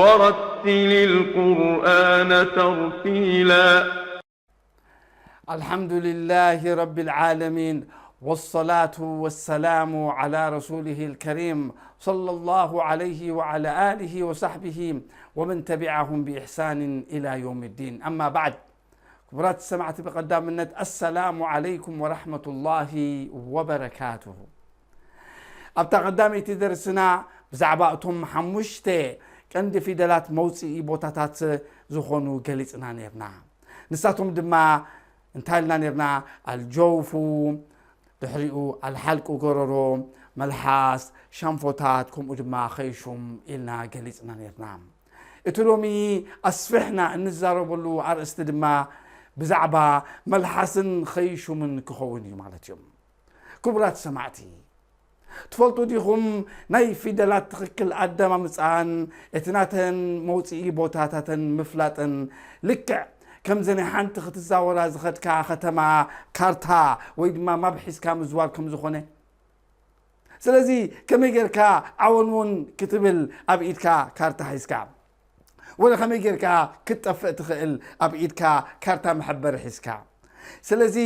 ورتل القرآن ترتيلا. الحمد لله رب العالمين، والصلاة والسلام على رسوله الكريم، صلى الله عليه وعلى آله وصحبه ومن تبعهم بإحسان إلى يوم الدين. أما بعد، ክቡራት ሰማዕቲ፣ ብቐዳምነት ኣሰላሙ ዓለይኩም ወራሕመቱላሂ ወበረካቱሁ። ኣብታ ቀዳመይቲ ደርስና ብዛዕባ እቶም ሓሙሽተ ቀንዲ ፊደላት መውፅኢ ቦታታት ዝኾኑ ገሊፅና ነርና። ንሳቶም ድማ እንታይ ኢልና ነርና? ኣልጀውፉ፣ ድሕሪኡ ኣልሓልቁ፣ ጎረሮ፣ መልሓስ፣ ሻንፎታት፣ ከምኡ ድማ ኸይሹም ኢልና ገሊፅና ነርና። እቲ ሎሚ ኣስፊሕና እንዛረበሉ ኣርእስቲ ድማ ብዛዕባ መልሓስን ኸይሹምን ክኸውን እዩ ማለት እዩ። ክቡራት ሰማዕቲ፣ ትፈልጡ ዲኹም? ናይ ፊደላት ትኽክል ኣደማምፃን እቲ ናተን መውፅኢ ቦታታተን ምፍላጥን ልክዕ ከምዚ ናይ ሓንቲ ክትዛወራ ዝኸድካ ከተማ ካርታ ወይ ድማ ማብ ሒዝካ ምዝዋር ከም ዝኾነ። ስለዚ ከመይ ጌርካ ዓወንውን ክትብል ኣብ ኢድካ ካርታ ሒዝካ፣ ወለ ከመይ ጌርካ ክትጠፍእ ትኽእል ኣብ ኢድካ ካርታ መሐበሪ ሒዝካ። ስለዚ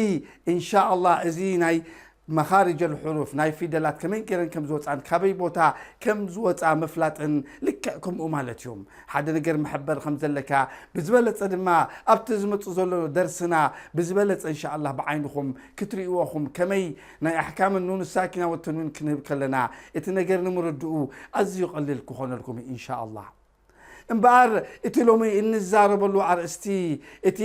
እንሻ ኣላህ እዚ ናይ መኻርጀል ሕሩፍ ናይ ፊደላት ከመይ ገይረን ከም ዝወፃን ካበይ ቦታ ከም ዝወፃ ምፍላጥን ልክዕ ከምኡ ማለት እዩ። ሓደ ነገር መሐበር ከም ዘለካ ብዝበለፀ ድማ ኣብቲ ዝመፁ ዘሎ ደርስና ብዝበለፀ እንሻ ኣላህ ብዓይንኹም ክትርእይዎኹም ከመይ ናይ ኣሕካምን ኑን ሳኪና ወተንዊን ክንህብ ከለና እቲ ነገር ንምርድኡ ኣዝዩ ቀሊል ክኾነልኩም እዩ እንሻ ኣላህ። እምበኣር እቲ ሎሚ እንዛረበሉ ኣርእስቲ እቲ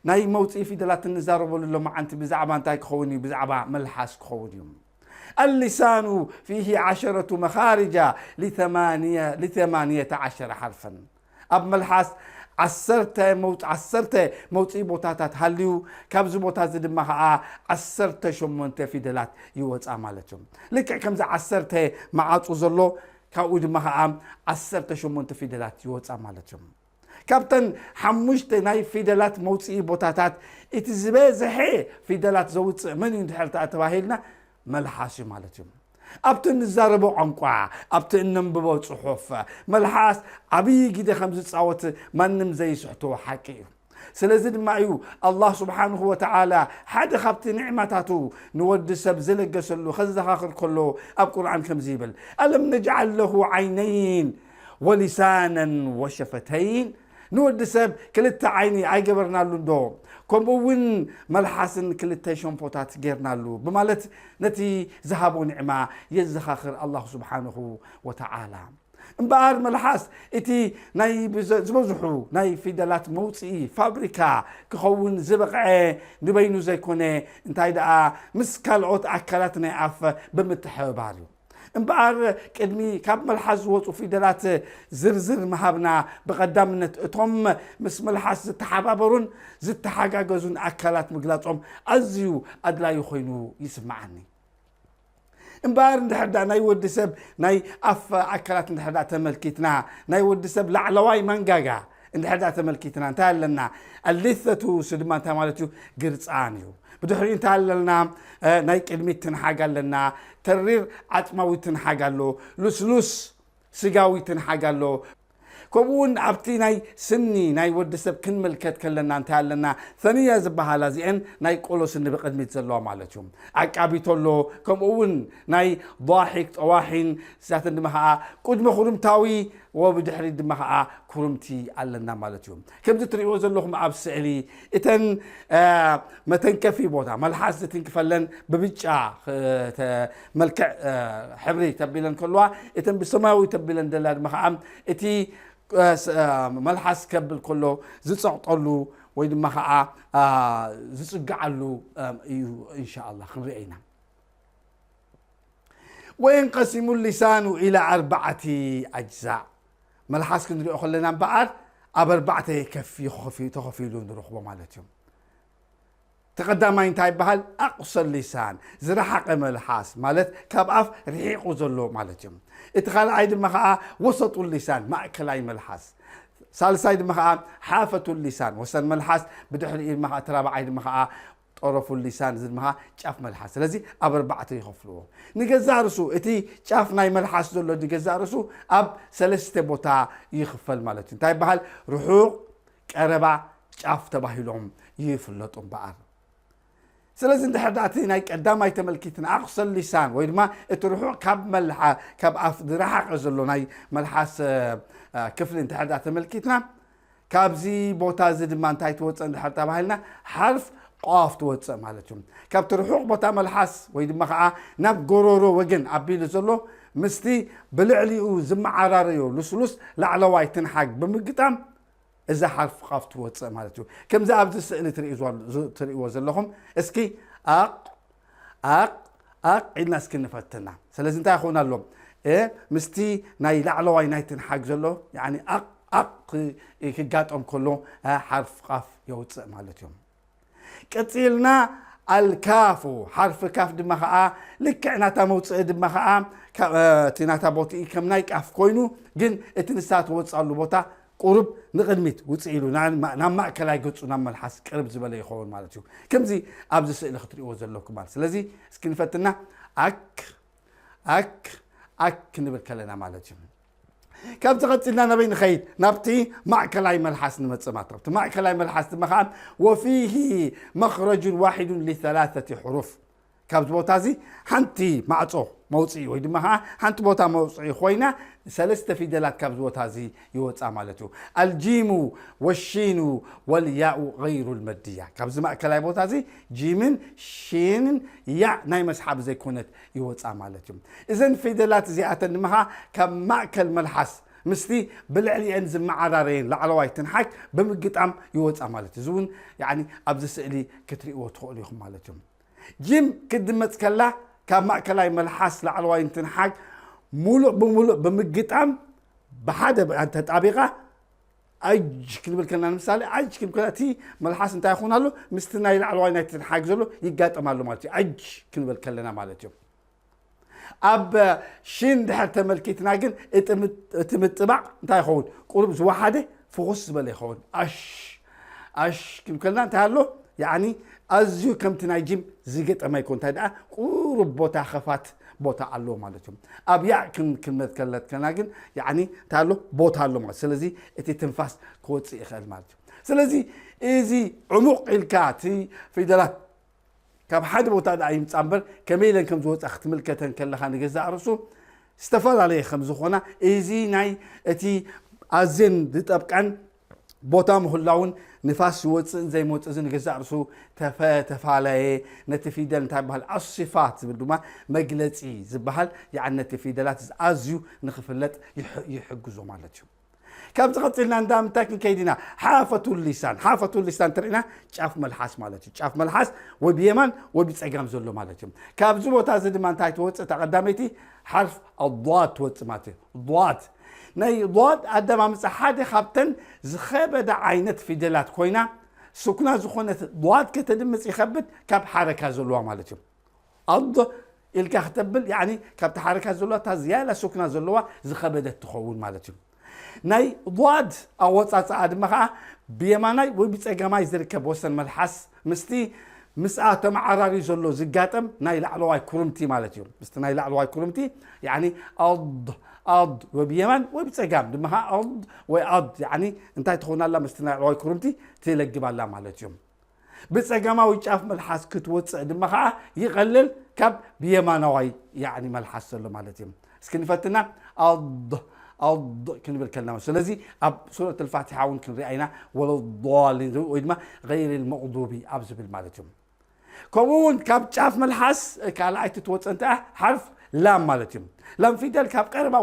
ናይ መውፅኢ ፊደላት እንዛረበሉ ሎማዓንቲ ብዛዕባ እንታይ ክኸውን እዩ? ብዛዕባ መልሓስ ክኸውን እዩ። اللسان فيه عشرة مخارج لثمانية لثمانية عشر حرفا። ኣብ መልሓስ ዓሰርተ መውፅ- ዓሰርተ መውፅኢ ቦታታት ሃልዩ ካብዚ ቦታ እዚ ድማ ከዓ ዓሰርተ ሸሞንተ ፊደላት ይወፃ ማለት እዩ። ልክዕ ከምዚ ዓሰርተ መዓፁ ዘሎ ካብኡ ድማ ከዓ ዓሰርተ ሸሞንተ ፊደላት ይወፃ ማለት እዩ። ካብተን ሓሙሽተ ናይ ፊደላት መውፅኢ ቦታታት እቲ ዝበዝሐ ፊደላት ዘውፅእ መን እዩ እንድሕር ተባሂልና መልሓስ እዩ ማለት እዩ። ኣብቲ እንዛረቦ ቋንቋ፣ ኣብቲ እነንብቦ ፅሑፍ መልሓስ ዓብዪ ግደ ከም ዝፃወት ማንም ዘይስሕቶ ሓቂ እዩ። ስለዚ ድማ እዩ ኣላህ ስብሓንሁ ወተዓላ ሓደ ካብቲ ኒዕማታቱ ንወዲ ሰብ ዝለገሰሉ ከዘኻኽር ከሎ ኣብ ቁርኣን ከምዚ ይብል፣ ألم نجعل له عينين ولسانا وشفتين ንወዲ ሰብ ክልተ ዓይኒ ኣይገበርናሉን ዶ? ከምኡ እውን መልሓስን ክልተ ሸንፎታት ጌርናሉ ብማለት ነቲ ዝሃቦ ኒዕማ የዘኻኽር ኣላሁ ስብሓንሁ ወተዓላ። እምበኣር መልሓስ እቲ ናይ ብዘ- ዝበዝሑ ናይ ፊደላት መውፅኢ ፋብሪካ ክኸውን ዝበቕዐ ንበይኑ ዘይኮነ እንታይ ደኣ ምስ ካልኦት ኣካላት ናይ ኣፍ ብምትሕብባር እዩ። እምበኣር ቅድሚ ካብ መልሓስ ዝወፁ ፊደላት ዝርዝር ምሃብና ብቐዳምነት እቶም ምስ መልሓስ ዝተሓባበሩን ዝተሓጋገዙን ኣካላት ምግላፆም ኣዝዩ ኣድላዩ ኮይኑ ይስምዓኒ። እምበኣር እንድሕር ዳ ናይ ወዲ ሰብ ናይ ኣፍ ኣካላት እንድሕር ዳ ተመልኪትና ናይ ወዲ ሰብ ላዕለዋይ መንጋጋ እንድሕር ዳ ተመልኪትና እንታይ ኣለና? ኣሊተቱ ሱ ድማ እንታይ ማለት እዩ? ግርፃን እዩ። ብድሕሪኡ እንታይ ኣለና? ናይ ቅድሚት ትንሓግ ኣለና፣ ተሪር ዓፅማዊ ትንሓግ ኣሎ፣ ልስሉስ ስጋዊ ትንሓግ ኣሎ። ከምኡ እውን ኣብቲ ናይ ስኒ ናይ ወዲ ሰብ ክንምልከት ከለና እንታይ ኣለና? ሰንያ ዝበሃላ እዚአን ናይ ቆሎ ስኒ ብቅድሚት ዘለዋ ማለት እዩ። ዓቃቢቶ ኣሎ፣ ከምኡ እውን ናይ ዳሒክ ጠዋሒን እሳተን ድማ ከዓ ቅድሚ ኩርምታዊ ወብድሕሪት ድማ ከዓ ኩርምቲ ኣለና ማለት እዩ። ከምዚ ትሪእዎ ዘለኹም ኣብ ስእሊ እተን መተንከፊ ቦታ መልሓስ ዝትንክፈለን ብብጫ መልክዕ ሕብሪ ተቢለን ከለዋ እተን ብሰማያዊ ተቢለን ደላ ድማ ከዓ እቲ መልሓስ ከብል ከሎ ዝፀቕጠሉ ወይ ድማ ከዓ ዝፅግዓሉ እዩ። እንሻ ኣላ ክንሪኦ ኢና። وينقسم اللسان إلى أربعة أجزاء መልሓስ ክንሪኦ ከለና እምበኣር ኣብ ኣርባዕተ ከፊ ተኸፊሉ ንረኽቦ ማለት እዩ። ተቐዳማይ እንታይ ይበሃል? ኣቕሶ ሊሳን ዝረሓቐ መልሓስ ማለት ካብ ኣፍ ርሒቑ ዘሎ ማለት እዩ። እቲ ካልኣይ ድማ ከዓ ወሰጡ ሊሳን ማእከላይ መልሓስ፣ ሳልሳይ ድማ ከዓ ሓፈቱ ሊሳን ወሰን መልሓስ፣ ብድሕሪኡ ድማ ከዓ እቲ ራብዓይ ድማ ከዓ ጠረፉ ሊሳን፣ እዚ ድማ ጫፍ መልሓስ። ስለዚ ኣብ ኣርባዕተ ይኸፍልዎ። ንገዛእ ርእሱ እቲ ጫፍ ናይ መልሓስ ዘሎ ንገዛእ ርእሱ ኣብ ሰለስተ ቦታ ይኽፈል ማለት እዩ። እንታይ ይበሃል? ርሑቕ፣ ቀረባ፣ ጫፍ ተባሂሎም ይፍለጡ እምበኣር። ስለዚ እንድሕር ደኣ እቲ ናይ ቀዳማይ ተመልኪትና ኣቕሰል ሊሳን ወይ ድማ እቲ ርሑቕ ካብ መልሓ ካብ ኣፍ ዝረሓቐ ዘሎ ናይ መልሓስ ክፍሊ እንድሕር ደኣ ተመልኪትና ካብዚ ቦታ እዚ ድማ እንታይ ትወፅእ እንድሕር ተባሂልና ሓርፍ ቋፍ ትወፅእ ማለት እዩ። ካብቲ ርሑቕ ቦታ መልሓስ ወይ ድማ ከዓ ናብ ጎሮሮ ወገን ኣቢሉ ዘሎ ምስቲ ብልዕሊኡ ዝመዓራረዮ ልስሉስ ላዕለዋይ ትንሓግ ብምግጣም እዛ ሓርፍ ቃፍ ትወፅእ ማለት እዩ። ከምዚ ኣብዚ ስእሊ ትርእይዎ ዘለኹም እስኪ ኣቕ ኣቕ ኣቕ ኢልና እስኪ ንፈትና። ስለዚ እንታይ ይኸውን ኣሎ? ምስቲ ናይ ላዕለዋይ ናይ ትንሓግ ዘሎ ኣቕ ኣቕ ክጋጠም ከሎ ሓርፍ ቃፍ የውፅእ ማለት እዩ። ቀፂልና ኣልካፉ ሓርፊ ካፍ ድማ ከዓ ልክዕ ናታ መውፅኢ ድማ ከዓ እቲ ናታ ቦትኢ ከም ናይ ቃፍ ኮይኑ ግን እቲ ንሳ ትወፅኣሉ ቦታ ቁሩብ ንቕድሚት ውፅእ ኢሉ ናብ ማእከላይ ገፁ ናብ መልሓስ ቅርብ ዝበለ ይኸውን ማለት እዩ። ከምዚ ኣብዚ ስእሊ ክትሪእዎ ዘለኩም ማለት። ስለዚ እስኪ ንፈትና ኣክ ኣክ ኣክ ክንብል ከለና ማለት እዩ። ካብዚ ቀፂልና ናበይ ንኸይድ? ናብቲ ማእከላይ መልሓስ ንመፅእ ማለት ነው። እቲ ማእከላይ መልሓስ ድማ ከዓ ወፊሂ መኽረጁን ዋሒዱን ሊሰላሰቲ ሕሩፍ ካብዚ ቦታ እዚ ሓንቲ ማዕፆ መውፅኢ ወይ ድማ ከዓ ሓንቲ ቦታ መውፅኢ ኮይና ሰለስተ ፊደላት ካብዚ ቦታ እዚ ይወፃ ማለት እዩ። ኣልጂሙ ወሺኑ ወልያኡ ገይሩ ልመድያ። ካብዚ ማእከላይ ቦታ እዚ ጂምን ሺንን ያ ናይ መስሓብ ዘይኮነት ይወፃ ማለት እዩ። እዘን ፊደላት እዚኣተን ድማ ከዓ ካብ ማእከል መልሓስ ምስቲ ብልዕሊአን ዝመዓራረየን ላዕለዋይ ትንሓግ ብምግጣም ይወፃ ማለት እዩ። እዚ እውን ኣብዚ ስእሊ ክትርእይዎ ትኽእሉ ኢኹም ማለት እዩ። ጂም ክትድመፅ ከላ ካብ ማእከላይ መልሓስ ላዕለዋይ እንትንሓግ ሙሉእ ብሙሉእ ብምግጣም ብሓደ ተጣቢቓ ኣጅ ክንብል ከለና ንምሳሌ ኣጅ ክንብል ከለና እቲ መልሓስ እንታይ ይኸውን ኣሎ? ምስቲ ናይ ላዕለዋይ ናይ ትንሓግ ዘሎ ይጋጠም ኣሎ ማለት እዩ። ኣጅ ክንብል ከለና ማለት እዩ። ኣብ ሽን ድሕር ተመልኪትና ግን እቲ ምጥባቕ እንታይ ይኸውን? ቁሩብ ዝወሓደ ፍኹስ ዝበለ ይኸውን። ኣሽ ኣሽ ክንብል ከለና እንታይ ኣሎ? ያኒ ኣዝዩ ከምቲ ናይ ጂም ዝገጠመ ኣይኮን። እንታይ ደኣ ቁሩብ ቦታ ኸፋት ቦታ ኣለዎ ማለት እዩ። ኣብ ያእ ክንመትከለትከና ግን ያኒ እንታይ ኣሎ? ቦታ ኣሎ ማለት። ስለዚ እቲ ትንፋስ ክወፅእ ይኽእል ማለት እዩ። ስለዚ እዚ ዕሙቕ ኢልካ እቲ ፊደላት ካብ ሓደ ቦታ ደኣ ይምፃ እምበር ከመይ ኢለን ከም ዝወፃ ክትምልከተን ከለኻ ንገዛእ ርእሱ ዝተፈላለየ ከም ዝኾና እዚ ናይ እቲ ኣዝየን ዝጠብቀን ቦታ ምህላውን ንፋስ ዝወፅእን ዘይመፅእ ንገዛእ ርእሱ ተፈላለየ ነቲ ፊደል እንታይ በሃል ኣስፋት ዝብል ድማ መግለፂ ዝበሃል ያዕ ነቲ ፊደላት ኣዝዩ ንክፍለጥ ይሕግዞ ማለት እዩ። ካብዚ ቀፂልና እንዳ ምንታይ ክንከይድ ኢና? ሓፈቱ ሊሳን። ሓፈቱ ሊሳን ትርኢና ጫፍ መልሓስ ማለት እዩ። ጫፍ መልሓስ ወይ ብየማን ወይ ብፀጋም ዘሎ ማለት እዩ። ካብዚ ቦታ እዚ ድማ እንታይ ትወፅእ? ተቐዳመይቲ ሓርፍ ኣድ ትወፅእ ማለት እዩ። ድ ናይ ድ ኣደማምፃ ሓደ ካብተን ዝኸበደ ዓይነት ፊደላት ኮይና ስኩና ዝኾነት ድ ከተድምፅ ይኸብድ ካብ ሓረካ ዘለዋ ማለት እዩ። ኣድ ኢልካ ክተብል ያኒ ካብቲ ሓረካ ዘለዋ እታ ዝያዳ ስኩና ዘለዋ ዝኸበደት ትኸውን ማለት እዩ። ናይ ድ ኣወፃፅኣ ድማ ከዓ ብየማናይ ወይ ብፀጋማይ ዝርከብ ወሰን መልሓስ ምስቲ ምስኣ ተመዓራሪ ዘሎ ዝጋጠም ናይ ላዕለዋይ ኩርምቲ ማለት እዩ። ምስቲ ናይ ላዕለዋይ ኩርምቲ ያኒ ኣድ ኣድ ወይ ብየማን ወይ ብፀጋም ድማ ከዓ ኣድ ወይ ኣድ ያኒ እንታይ ትኸውን ኣላ? ምስቲ ናይ ላዕለዋይ ኩርምቲ ትለግብ ኣላ ማለት እዩ። ብፀጋማዊ ጫፍ መልሓስ ክትወፅእ ድማ ከዓ ይቐልል ካብ ብየማናዋይ ያኒ መልሓስ ዘሎ ማለት እዩ። እስኪ ንፈትና ኣድ ኣድ ክንብል ከለና ማለት። ስለዚ ኣብ ሱረት ኣልፋቲሓ እውን ክንሪኣ ኢና ወለዳሊን ዝብል ወይ ድማ ገይር ልመቕዱቢ ኣብ ዝብል ማለት እዩ። ከምኡ እውን ካብ ጫፍ መልሓስ ካልኣይቲ ትወፅእ እንተ ሓርፍ ላም ማለት እዩ። ላም ፊደል ካብ ቀረባ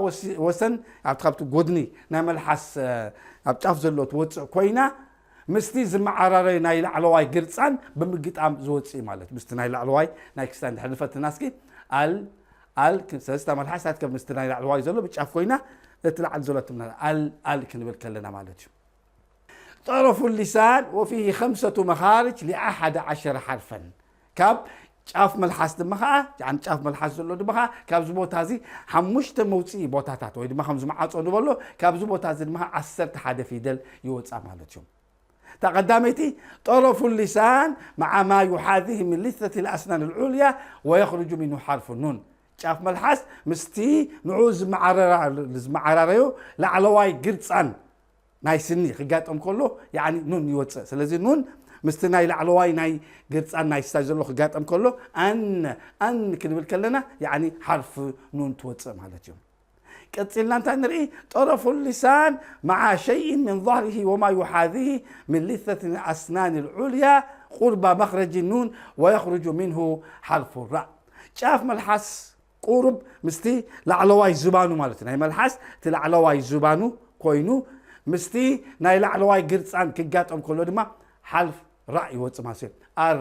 ወሰን ኣብቲ ካብቲ ጎድኒ ናይ መልሓስ ኣብ ጫፍ ዘሎ ትወፅእ ኮይና ምስቲ ዝመዓራረዩ ናይ ላዕለዋይ ግርፃን ብምግጣም ዝወፅእ ማለት ምስቲ ናይ ላዕለዋይ ናይ ክስታ እንድሕር ንፈትና እስኪ ኣል ኣል ሰለስታ መልሓሳት ከም ምስቲ ናይ ላዕለዋይ ዘሎ ብጫፍ ኮይና ነቲ ላዕሊ ዘሎ ትምና ኣል ኣል ክንብል ከለና ማለት እዩ። ጠረፉ ሊሳን ወፊሂ ከምሰቱ መኻርጅ ሊኣሓደ ዓሸረ ሓርፈን ካብ ጫፍ መልሓስ ድማ ከዓ ጫፍ መልሓስ ዘሎ ድማ ከዓ ካብዚ ቦታ እዚ ሓሙሽተ መውፅኢ ቦታታት ወይ ድማ ከምዚ መዓፆ ንበሎ ካብዚ ቦታ እዚ ድማ ዓሰርተ ሓደ ፊደል ይወፃ ማለት እዩ። እታ ቀዳመይቲ፣ ጠረፉ ሊሳን መዓ ማ ዩሓዚሂ ምን ሊሰት ልኣስናን ልዑልያ ወየኽርጁ ሚንሁ ሓርፉ ኑን። ጫፍ መልሓስ ምስቲ ንዑ ዝመዓራረዮ ላዕለዋይ ግርጻን ናይ ስኒ ክጋጠም ከሎ፣ ያኒ ኑን ይወፅእ። ስለዚ ኑን ምስቲ ናይ ላዕለዋይ ናይ ግርጻን ናይ ስታይ ዘሎ ክጋጠም ከሎ፣ ኣን ኣን ክንብል ከለና፣ ያኒ ሓርፍ ኑን ትወፅእ ማለት እዩ። ቀፂልና እንታይ ንርኢ? ጠረፉ ሊሳን መዓ ሸይን ምን ظهره وما يحاذيه من لثة الأسنان العليا قرب مخرج النون ويخرج منه حرف الراء. ጫፍ መልሓስ ቁሩብ ምስቲ ላዕለዋይ ዝባኑ ማለት እዩ። ናይ መልሓስ እቲ ላዕለዋይ ዝባኑ ኮይኑ ምስቲ ናይ ላዕለዋይ ግርጻን ክጋጠም ከሎ ድማ ሓርፍ ራእ ይወጽእ ማለት እዩ። ኣር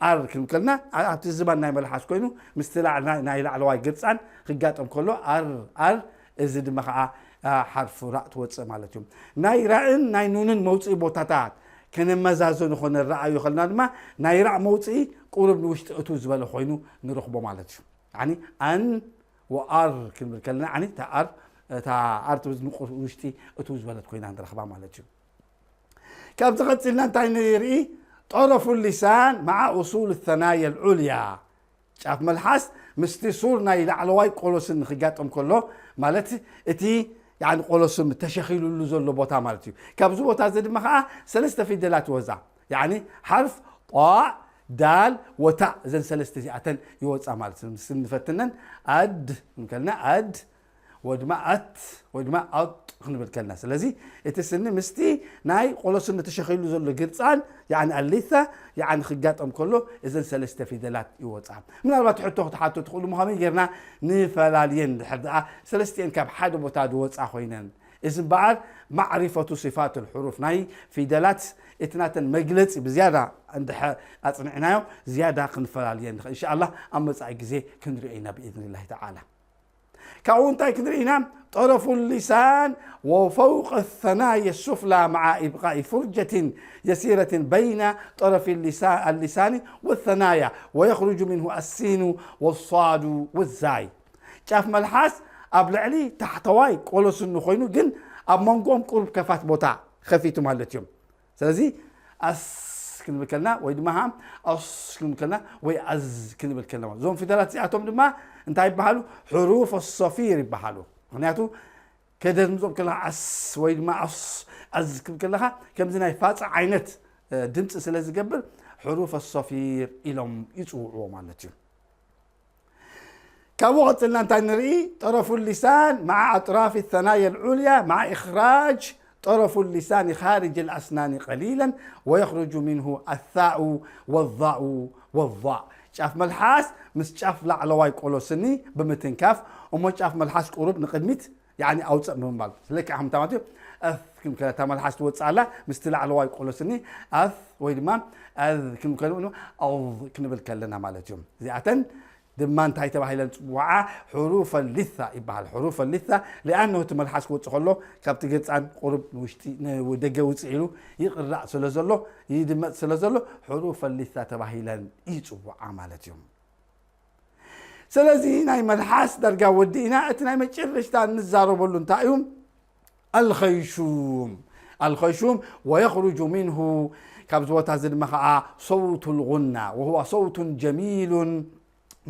ኣር ክንብል ከለና ኣብቲ ዝባን ናይ መልሓስ ኮይኑ ምስቲ ላዕ- ናይ ላዕለዋይ ግርጻን ክጋጠም ከሎ ኣር ኣር፣ እዚ ድማ ከዓ ሓርፍ ራእ ትወጽእ ማለት እዩ። ናይ ራእን ናይ ኑንን መውፅኢ ቦታታት ከነመዛዘኑ ኮነ ረኣዩ ከልና ድማ ናይ ራእ መውፅኢ ቁሩብ ንውሽጢ እቱ ዝበለ ኮይኑ ንረኽቦ ማለት እዩ። ያኒ ኣን ወኣር ክንብል ከለና፣ ያኒ እታ ኣር እታ ኣር ትብል ንቁር ውሽጢ እቱ ዝበለት ኮይና ንረኽባ ማለት እዩ። ካብዚ ቀፂልና እንታይ ንርኢ? ጠረፉ ሊሳን መዓ ኡሱል ሰናየ ልዑልያ። ጫፍ መልሓስ ምስቲ ሱር ናይ ላዕለዋይ ቆሎስን ንክጋጠም ከሎ፣ ማለት እቲ ያኒ ቆሎስን ተሸኺሉሉ ዘሎ ቦታ ማለት እዩ። ካብዚ ቦታ እዚ ድማ ከዓ ሰለስተ ፊደላት ይወዛ። ያኒ ሓርፍ ጣእ፣ ዳል ወታእ፣ እዘን ሰለስተ እዚኣተን ይወፃ ማለት እዩ። ንፈትነን። ኣድ እንከልና ኣድ ወድማ ኣት ወድማ ኣጥ ክንብል ከልና፣ ስለዚ እቲ ስኒ ምስቲ ናይ ቆሎስን ተሸኺሉ ዘሎ ግርጻን ያኒ ኣሊታ ያኒ ክጋጠም ከሎ እዘን ሰለስተ ፊደላት ይወጻ። ምናልባት ሕቶ ክትሓቶ ትኽእሉ፣ ከመይ ጌርና ንፈላልየን ድሕር ደኣ ሰለስቲኤን ካብ ሓደ ቦታ ዝወጻ ኮይነን? እዚ እምበኣር ማዕሪፈቱ ሲፋት ልሕሩፍ ናይ ፊደላት እቲ ናተን መግለጺ ብዝያዳ እንድሕር ኣጽኒዕናዮ ዝያዳ ክንፈላልየን ንኽእል። እንሻኣላህ ኣብ መጻኢ ግዜ ክንሪኦ ኢና ብኢዝኒላሂ ተዓላ። ካብኡ እንታይ ክንርኢ ኢና? ጠረፉ ሊሳን ወፈውቀ ሰናየ ሱፍላ መዓ ኢብቃኢ ፉርጀትን የሲረትን በይነ ጠረፊ ሊሳ- ኣሊሳኒ ወሰናያ ወየኽሩጁ ሚንሁ ኣሲኑ ወሳዱ ወዛይ። ጫፍ መልሓስ ኣብ ልዕሊ ታሕተዋይ ቆሎ ስኒ ኮይኑ ግን ኣብ መንጎኦም ቁሩብ ከፋት ቦታ ከፊቱ ማለት እዩ። ስለዚ ኣስ ክንብል ከልና ወይ ድማ ሃ ኣስ ክንብል ከልና ወይ ኣዝ ክንብል ከልና፣ እዞም ፊደላት እዚኣቶም ድማ እንታይ ይበሃሉ? ሕሩፍ ሶፊር ይበሃሉ። ምክንያቱ ከደምጾም ከለኻ ኣስ ወይ ድማ ኣስ ኣዝ ክብል ከለኻ ከምዚ ናይ ፋጻ ዓይነት ድምፂ ስለ ዝገብር ሕሩፍ ሶፊር ኢሎም ይፅውዕዎ ማለት እዩ። ካብኡ ቀፅልና እንታይ ንርኢ? ጠረፉ ሊሳን መዓ ኣጥራፊ ሰናየ ልዑልያ መዓ ኢኽራጅ ጠረፉ ሊሳን ኻርጅ ልኣስናኒ ቀሊለን ወየኽርጁ ሚንሁ ኣሳኡ ወዛኡ ወዛእ። ጫፍ መልሓስ ምስ ጫፍ ላዕለዋይ ቆሎ ስኒ ብምትንካፍ እሞ ጫፍ መልሓስ ቁሩብ ንቕድሚት ያኒ ኣውፅእ ብምባል ስለካ ሓምታ ማለት እዩ። ኣፍ ክንከለታ መልሓስ ትወፅእ ኣላ ምስቲ ላዕለዋይ ቆሎ ስኒ ኣፍ ወይ ድማ ኣዝ ክንከል ኣዝ ክንብል ከለና ማለት እዩ። እዚኣተን ድማ እንታይ ተባሂለን ፅዋዓ? ሕሩፈ ሊሳ ይበሃል። ሕሩፈ ሊሳ ሊኣነሁ እቲ መልሓስ ክወፅእ ከሎ ካብቲ ገፃን ቁሩብ ንውሽጢ ንደገ ውፅእ ኢሉ ይቕራእ ስለ ዘሎ ይድመፅ ስለ ዘሎ ሕሩፈ ሊሳ ተባሂለን ይፅዋዓ ማለት እዩ። ስለዚ ናይ መልሓስ ዳርጋ ወዲእና፣ እቲ ናይ መጨረሽታ እንዛረበሉ እንታይ እዩ? ኣልኸይሹም። ኣልኸይሹም ወየኽሩጁ ሚንሁ፣ ካብዚ ቦታ እዚ ድማ ከዓ ሰውቱ ልጉና ወሁዋ ሰውቱን ጀሚሉን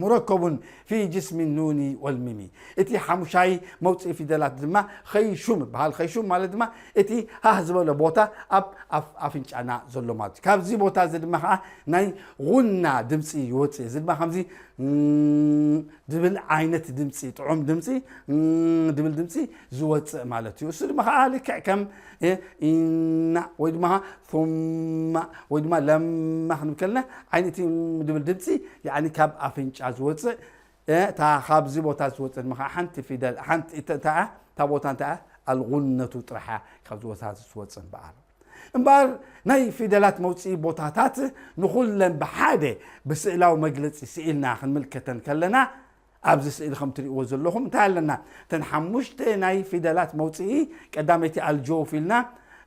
ሙረከቡን ፊ ጅስሚ ኑኒ ወልሚሚ። እቲ ሓሙሻይ መውፅኢ ፊደላት ድማ ኸይሹም ይበሃል። ኸይሹም ማለት ድማ እቲ ሃህ ዝበለ ቦታ ኣብ ኣፍ- ኣፍንጫና ዘሎ ማለት እዩ። ካብዚ ቦታ እዚ ድማ ከዓ ናይ ጉና ድምፂ ይወፅእ። እዚ ድማ ከምዚ እም፣ ድብል ዓይነት ድምፂ፣ ጥዑም ድምፂ፣ እም፣ ድብል ድምፂ ዝወፅእ ማለት እዩ። እሱ ድማ ከዓ ልክዕ ከም እ፣ ኢና ወይ ድማ ثم ወይ ድማ ለማ ክንብል ከለና ዓይነቲ ድብል ድምፂ ያኒ ካብ ኣፍንጫ ዝወፅእ፣ እ፣ እታ ካብዚ ቦታ ዝወፅእ ድማ ከዓ ሓንቲ ፊደል ሓንቲ እተ- እታ እታ ቦታ እንታይ እያ? ኣልጉነቱ ጥራሕ እያ ካብዚ ቦታ ዝወፅእ እምበኣር። እምበኣር ናይ ፊደላት መውፅኢ ቦታታት ንኹለን ብሓደ ብስእላዊ መግለፂ ስኢልና ክንምልከተን ከለና ኣብዚ ስእሊ ከም ትሪእዎ ዘለኹም እንታይ ኣለና? እተን ሓሙሽተ ናይ ፊደላት መውፅኢ ቀዳመይቲ ኣልጆፍ ኢልና፣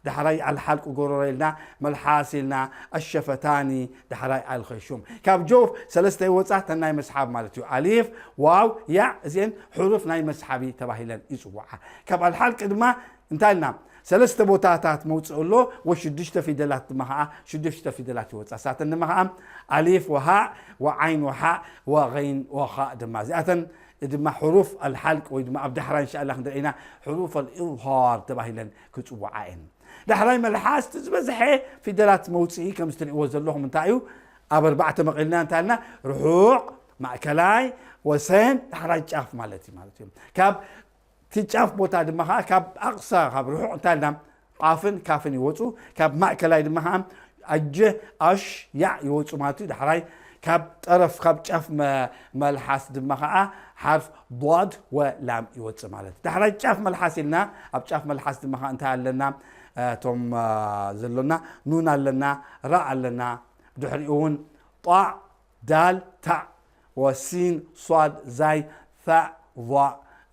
ዳሕራይ ኣልሓልቁ ጎረሮ ኢልና፣ መልሓስ ኢልና፣ ኣሸፈታኒ፣ ዳሕራይ ኣልኸይሹም። ካብ ጆፍ ሰለስተ ይወፃ፣ እተን ናይ መስሓብ ማለት እዩ። ኣሊፍ፣ ዋው፣ ያዕ፣ እዚአን ሕሩፍ ናይ መስሓቢ ተባሂለን ይፅውዓ። ካብ ኣልሓልቂ ድማ እንታይ ኢልና? ሰለስተ ቦታታት መውፅእ ኣሎ። ወሽዱሽተ ፊደላት ድማ ከዓ ሽዱሽተ ፊደላት ይወፃ። ሳተን ድማ ከዓ ኣሊፍ ወሃእ ወዓይን ወሓእ ወገይን ወኻእ ድማ እዚኣተን ድማ ሕሩፍ ኣልሓልቅ ወይ ድማ ኣብ ዳሕራ እንሻላ ክንደርኢና ሕሩፍ ኣልኢዝሃር ተባሂለን ክፅውዓ እየን። ዳሕራይ መልሓስ እቲ ዝበዝሐ ፊደላት መውፅኢ ከም ዝትርእይዎ ዘለኹም እንታይ እዩ? ኣብ ኣርባዕተ መቐልና እንታይ ኣልና? ርሑቕ፣ ማእከላይ፣ ወሰን፣ ዳሕራይ ጫፍ ማለት እዩ ማለት እዩ። ካብ እቲ ጫፍ ቦታ ድማ ከዓ ካብ ኣቕሳ ካብ ርሑቕ እንታይ ኢልና ቃፍን ካፍን ይወፁ። ካብ ማእከላይ ድማ ከዓ ኣጀ ኣሽ ያዕ ይወፁ ማለት እዩ። ዳሕራይ ካብ ጠረፍ ካብ ጫፍ መ- መልሓስ ድማ ከዓ ሓርፍ ضاد ወላም ይወፅእ ማለት እዩ። ዳሕራይ ጫፍ መልሓስ ኢልና ኣብ ጫፍ መልሓስ ድማ ከዓ እንታይ ኣለና? እቶም ዘሎና ኑን ኣለና፣ ራ ኣለና፣ ድሕሪኡ እውን ጣዕ ዳል ታዕ ወሲን ሷድ ዛይ ፋዕ ዋ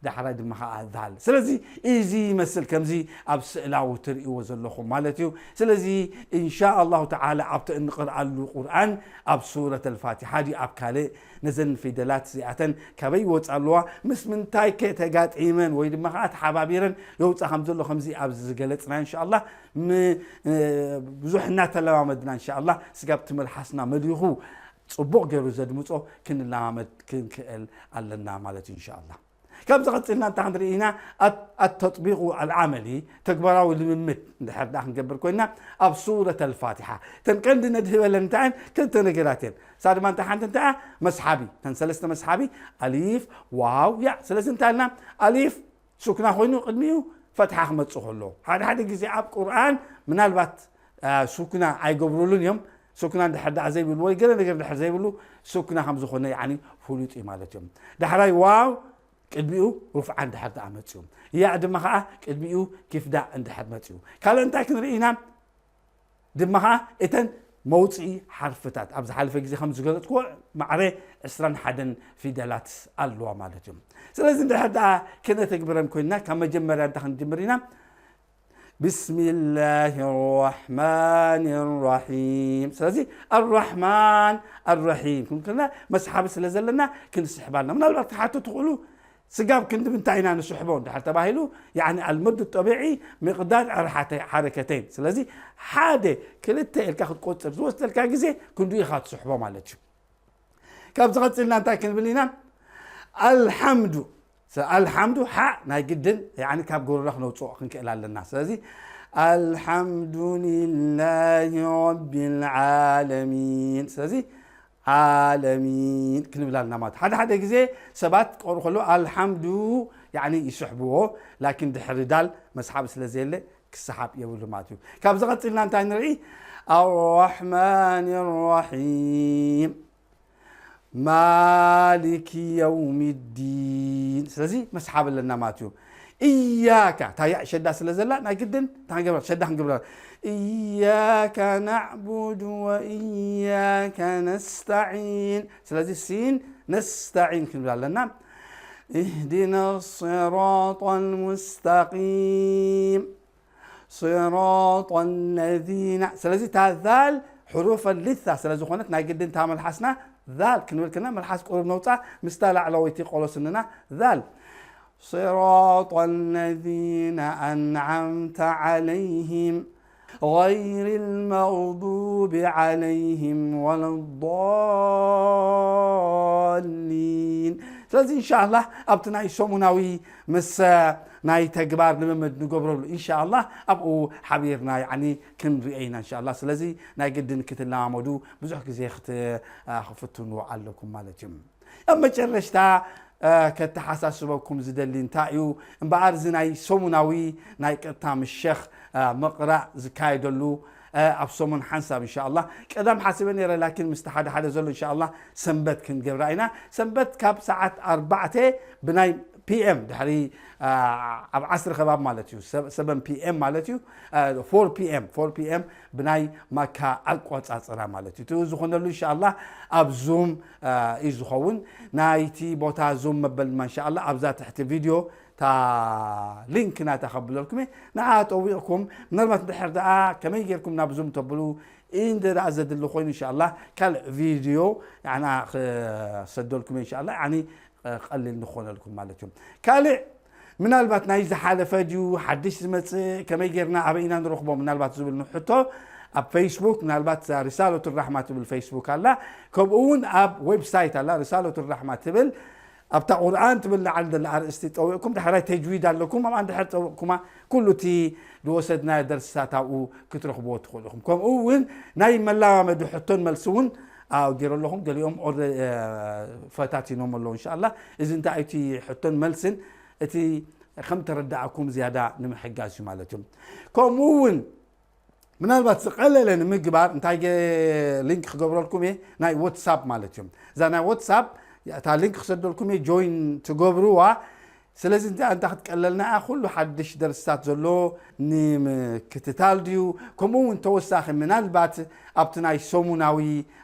ዳሕራይ ድማ ከዓ ዛል። ስለዚ እዚ ይመስል ከምዚ ኣብ ስእላዊ ትርእይዎ ዘለኹም ማለት እዩ። ስለዚ እንሻ ኣላሁ ተዓላ ኣብቲ እንቕርኣሉ ቁርኣን ኣብ ሱረት ኣልፋቲሓ ድዩ ኣብ ካልእ ነዘን ፊደላት እዚኣተን ካበይ ይወፃ ኣለዋ ምስ ምንታይ ከ ተጋጢመን ወይ ድማ ከዓ ተሓባቢረን የውፃ ከም ዘሎ ከምዚ ኣብዚ ዝገለፅና እንሻ ኣላ ብዙሕ እናተለማመድና እንሻ ኣላ ስጋብ ትምህር ሓስና መሊኹ ፅቡቕ ገይሩ ዘድምፆ ክንለማመድ ክንክእል ኣለና ማለት እዩ እንሻ ኣላ። ካብዚ ቀፂልና እንታ ክንርኢ ኢና ኣተጥቢቁ ኣልዓመሊ ተግባራዊ ልምምድ እንድሕር ደኣ ክንገብር ኮይና ኣብ ሱረት ኣልፋቲሓ እተን ቀንዲ ነድህበለን እንታይ እየን? ክልተ ነገራት እየን። እሳ ድማ እንታይ ሓንቲ እንታይ እያ? መስሓቢ እተን ሰለስተ መስሓቢ ኣሊፍ ዋው ያ። ስለዚ እንታይ ኢልና ኣሊፍ ሱክና ኮይኑ ቅድሚኡ ፈትሓ ክመፅእ ከሎ ሓደ ሓደ ግዜ ኣብ ቁርኣን ምናልባት ሱክና ኣይገብሩሉን እዮም። ሱክና እንድሕር ደኣ ዘይብሉ ወይ ገለ ነገር እንድሕር ዘይብሉ ሱክና ከም ዝኾነ ያኒ ፍሉጥ እዩ ማለት እዮም። ዳሕራይ ዋው ቅድሚኡ ሩፍዓ እንድሕር ደኣ መፅኡ ያእ ድማ ከዓ ቅድሚኡ ኪፍዳ እንድሕር መፅኡ ካልእ እንታይ ክንርኢ ኢና? ድማ ከዓ እተን መውፅኢ ሓርፍታት ኣብ ዝሓለፈ ግዜ ከም ዝገለፅክዎ ማዕረ ዕስራን ሓደን ፊደላት ኣለዋ ማለት እዩ። ስለዚ እንድሕር ደኣ ክነተግብረን ኮይንና ካብ መጀመርያ እንታ ክንጅምር ኢና ብስሚላህ ራሕማን ራሒም። ስለዚ ኣራሕማን ኣራሒም ክንክልና መስሓቢ ስለ ዘለና ክንስሕባ ኣለና። ምናልባት ክትሓቱ ትኽእሉ ስጋብ ክንዲ ምንታይ ኢና ንስሕቦ እንድሕር ተባሂሉ ያኒ ኣልመዱ ጠቢዒ ሚቕዳር ሓረከተይን። ስለዚ ሓደ ክልተ ኢልካ ክትቆፅር ዝወስደልካ ግዜ ክንዱ ኢኻ ትስሕቦ ማለት እዩ። ካብ ዝቐፅልና እንታይ ክንብል ኢና? ኣልሓምዱ ኣልሓምዱ ሓ ናይ ግድን ያኒ ካብ ጎረሮ ክነውፅኦ ክንክእል ኣለና። ስለዚ ኣልሓምዱሊላሂ ረቢል ዓለሚን። ስለዚ ዓለሚን ክንብል ኣለና ማለት ሓደ ሓደ ግዜ ሰባት ክቐሩ ከለዉ ኣልሓምዱ ያኒ ይስሕብዎ ላኪን ድሕሪ ዳል መስሓብ ስለ ዘየለ ክሰሓብ የብሉ ማለት እዩ። ካብ ዝቐፅልና እንታይ ንርኢ? ኣራሕማን ራሒም ማሊኪ የውሚ ዲን። ስለዚ መስሓብ ኣለና ማለት እዩ። እያካ ታያ ሸዳ ስለ ዘላ ናይ ግድን ታንገብራ ሸዳ ክንገብራ እያካ ናዕቡድ ወእያካ ነስተዒን። ስለዚ ሲን ነስተዒን ክንብል ኣለና። اهدنا الصراط المستقيم صراط الذين ስለዚ እታ ዛል ሕሩፈ ሊታ ስለ ዝኾነት ናይ ግድን እታ መልሓስና ዛል ክንብል ከና መልሓስ ቁሩብ ነውፃ ምስታ ላዕለወይቲ ቆሎ ስንና ዛል صراط الذين أنعمت عليهم غير المغضوب عليهم ولا الضالين ስለዚ እንሻ ኣላህ ኣብቲ ናይ ሰሙናዊ ምስ ናይ ተግባር ልምምድ ንገብረሉ እንሻ ኣላህ ኣብኡ ሓቢርና ያኒ ክንሪኦ ኢና እንሻ ኣላህ። ስለዚ ናይ ግድን ክትለማመዱ ብዙሕ ግዜ ክት- ክፍትኑ ኣለኩም ማለት እዩ። ኣብ መጨረሽታ ከተሓሳስበኩም ዝደሊ እንታይ እዩ እምበኣር እዚ ናይ ሰሙናዊ ናይ ቀጥታ ምሸኽ ምቕራእ ዝካየደሉ ኣብ ሰሙን ሓንሳብ እንሻ ኣላህ ቀዳም ሓሲበ ነይረ ላኪን ምስቲ ሓደ ሓደ ዘሎ እንሻ ኣላህ ሰንበት ክንገብራ ኢና። ሰንበት ካብ ሰዓት ኣርባዕተ ብናይ ፒኤም ድሕሪ ኣብ ዓስሪ ከባቢ ማለት እዩ ሰበን ፒኤም ማለት እዩ ፎር ፒኤም ፎር ፒኤም ብናይ ማካ ኣቆፃፅራ ማለት እዩ። እቲ ዝኾነሉ እንሻ ኣላህ ኣብ ዙም እዩ ዝኸውን። ናይቲ ቦታ ዙም መበል ድማ እንሻ ኣላህ ኣብዛ ትሕቲ ቪድዮ እታ ሊንክ ናታ ከብለልኩም እየ። ንዓ ጠዊቕኩም ምናልባት ድሕር ደኣ ከመይ ጌርኩም ናብ ዙም ተብሉ እንደ ደኣ ዘድሊ ኮይኑ እንሻ ኣላህ ካልእ ቪድዮ ያና ክሰደልኩም እየ እንሻ ኣላህ ያኒ ቀሊል ንኾነልኩም ማለት እዩ። ካልእ ምናልባት ናይ ዝሓለፈ ድዩ ሓድሽ ዝመጽእ፣ ከመይ ጌርና ኣበይ ኢና ንረኽቦ ምናልባት ዝብል ንሕቶ፣ ኣብ ፌስቡክ ምናልባት እዛ ሪሳለቱ ራሕማ ትብል ፌስቡክ ኣላ፣ ከምኡ እውን ኣብ ዌብሳይት ኣላ ሪሳለቱ ራሕማ ትብል። ኣብታ ቁርኣን ትብል ላዕሊ ዘላ ኣርእስቲ ጠዊቕኩም፣ ዳሕራይ ተጅዊድ ኣለኩም፣ ኣብኣ እንድሕር ጠዊቕኩማ ኩሉ እቲ ዝወሰድናዮ ደርሲታት ኣብኡ ክትረኽብዎ ትኽእሉ ኢኹም። ከምኡ እውን ናይ መላማመዲ ሕቶን መልሲ እውን ኣብ ገይረ ኣለኹም፣ ገሊኦም ኦረ-፣ እ፣ ፈታቲኖም ኣለዉ። እንሻላ እዚ እንታይ እቲ ሕቶን መልስን እቲ ከም ተረዳእኩም ዝያዳ ንምሕጋዝ እዩ ማለት እዩ። ከምኡ እውን ምናልባት ዝቐለለ ንምግባር እንታይ ገ-፣ ሊንክ ክገብረልኩም እየ፣ ናይ ዋትሳፕ ማለት እዩ። እዛ ናይ ዋትሳፕ እታ ሊንክ ክሰደልኩም እየ፣ ጆይን ትገብርዋ። ስለዚ እንታይ እንታይ ክትቀለልና እያ፣ ኩሉ ሓድሽ ደርሲታት ዘሎ ንምክትታል ድዩ፣ ከምኡ እውን ተወሳኺ ምናልባት ኣብቲ ናይ ሰሙናዊ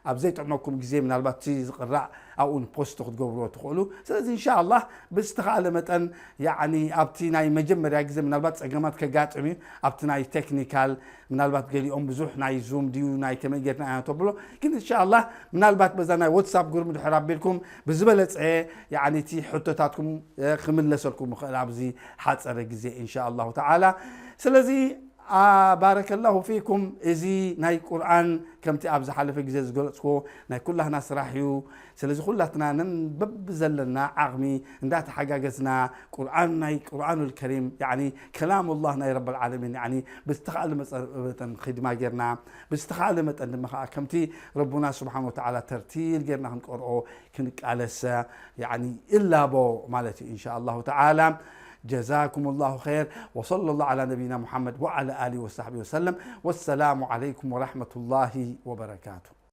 ኣብ ዘይጥዕመኩም ግዜ ምናልባት እቲ ዝቕራእ ኣብኡ ፖስት ክትገብርዎ ትኽእሉ። ስለዚ እንሻ ኣላህ ብዝተኻእለ መጠን ያዕኒ ኣብቲ ናይ መጀመርያ ግዜ ምናልባት ጸገማት ከጋጥም እዩ። ኣብቲ ናይ ቴክኒካል ምናልባት ገሊኦም ብዙሕ ናይ ዙም ድዩ ናይ ከመይ ጌርና ኢና ተብሎ፣ ግን እንሻ ኣላህ ምናልባት በዛ ናይ ዋትሳፕ ግሩፕ ድሕር ኣቢልኩም ብዝበለጸ ያዕኒ እቲ ሕቶታትኩም እ፣ ክምለሰልኩም ይኽእል ኣብዚ ሓጸረ ግዜ እንሻ ኣላሁ ተዓላ። ስለዚ ኣ፣ ባረከላሁ ፊኩም። እዚ ናይ ቁርኣን ከምቲ ኣብ ዝሓለፈ ግዜ ዝገለጽክዎ ናይ ኩላህና ስራሕ እዩ። ስለዚ ኩላትና ነንበብ ዘለና ዓቕሚ እንዳተሓጋገዝና ቁርኣን ናይ ቁርኣኑል ከሪም ያዕኒ ከላሙላህ ናይ ረብል ዓለሚን ያዕኒ ብዝተኻእለ መጠን ኺድማ ጌርና ብዝተኻእለ መጠን ድማ ኸዓ ከምቲ ረቡና ስብሓን ወተዓላ ተርቲል ጌርና ክንቀርኦ ክንቃለስ ያዕኒ እላቦ ማለት እዩ። እንሻ ኣላሁ ተዓላ ጀዛኩም ላሁ ኸይር። ወሰለ ላሁ ዓላ ነቢይና ሙሓመድ ወዓላ ኣሊ ወሳሕቢ ወሰለም። ወሰላሙ ዓለይኩም ወረሕመቱላሂ ወበረካቱ።